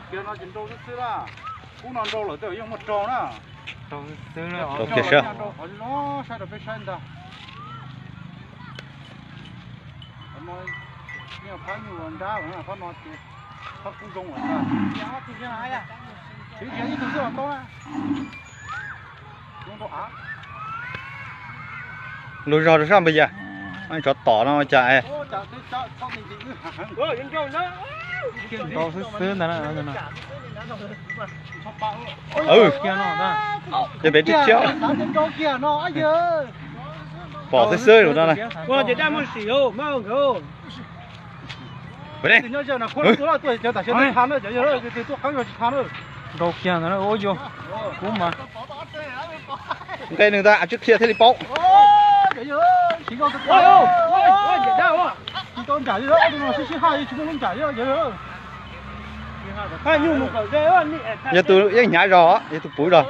Kiag no ces nrau xwb xwb na. Kub no nrau lawm tej zaum yeej muaj raug na. Rau kiag sab. Nrau qhov no saib rau peb saib ntag. Qhov no yeej phab nyuj nrab lawm, phab no ces phab kub zoo lawm ntag. Tsis tias ib tug xwb los tau na. Lug zog rau sab npawg Yas, tsov tom no cas es. Nrau xwb xwb ntag. Ces pem tib txhiab. Pom xwb xwb no. Nrau kiag ntawd, ua yog kub mas. Nqe nws ntag, tsib qhia thiaj li paub. Yog tus yeej hnyav zog, yog tus puv zog.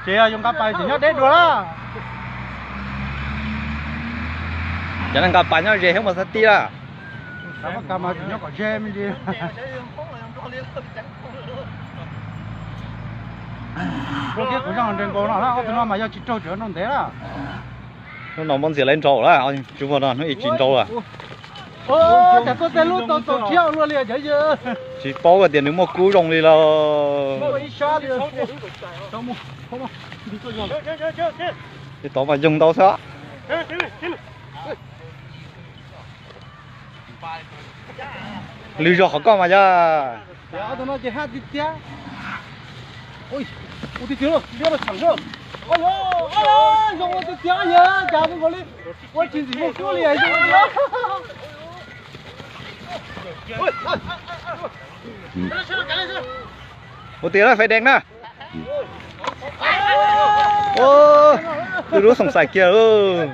Ces yog yuav nqa pas ces nyob deb dua na. Cov neeg nqa pas nyob ze thiab mus xab tib lawm. Nyob kom ze me ntsis. Rau thiab kuv zoj nres nkaus no, ob tug no mas yog tsis raug tseem nrau ntev na. Hnub no muab ntxias lawv nrau lawm, tsis muaj no hnub ib tsis nrau lawm. Cas tuaj tej lub tau tau tsiab luaj li. Tsis paub tias nws muaj kub zoo li lauj. Ces tod mas yoog ntau xwb. Lwm zaus qhov koj mas yog. Ob tug no ces haj tiag tiag. Ua tiag tiag, liab los tseem zoo. Zoo ua tiag tiag, yog cas zoo nkaus li ua tsis ntxim muaj kub li zoo tiag. Ua tiag na, fais dees na. Twb lub xoom xais kiag lauj.